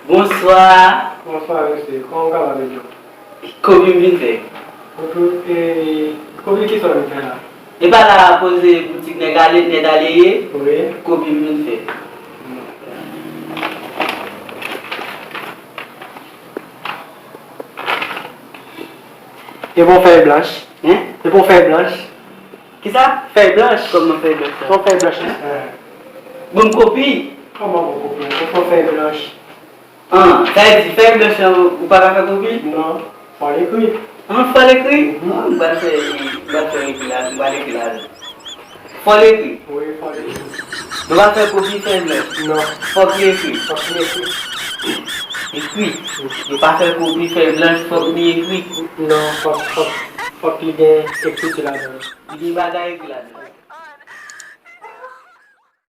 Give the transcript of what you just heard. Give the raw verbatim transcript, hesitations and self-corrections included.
Bonswa. Bonswa, mesye. Kòman w kapab ede m? Kopi m vin fè. Kopi, e, kopi kisa w vin fè la? E pa la poze boutik nèg ale, nèg ale ye? Wi. Kopi m vin fè. E bon fèy blanch? Hein? E bon fèy blanch? Kisa? Fèy blanch. Kòman fèy blanch la? Bon fèy blanch la. Ban m kopi. Kòman ban w kopi? Bon fèy blanch. An, sa vle di fèy blanch lan ou pa ka fè kopi? Non, fò l ekri. An, fò l ekri? Mhm. An, m pral fè, m pral fè ekri la, m pral ekri la. Fò l ekri? Wi, fò l ekri. Nou pa fè kopi fèy blanch? Non. Fòk li ekri? Fòk li ekri. Ekri? Wi. Nou pa fè kopi fèy blanch, fòk li ekri? Non, fòk, fòk, fòk li gen ekriti ladan l. Li gen bagay ekri ladan l.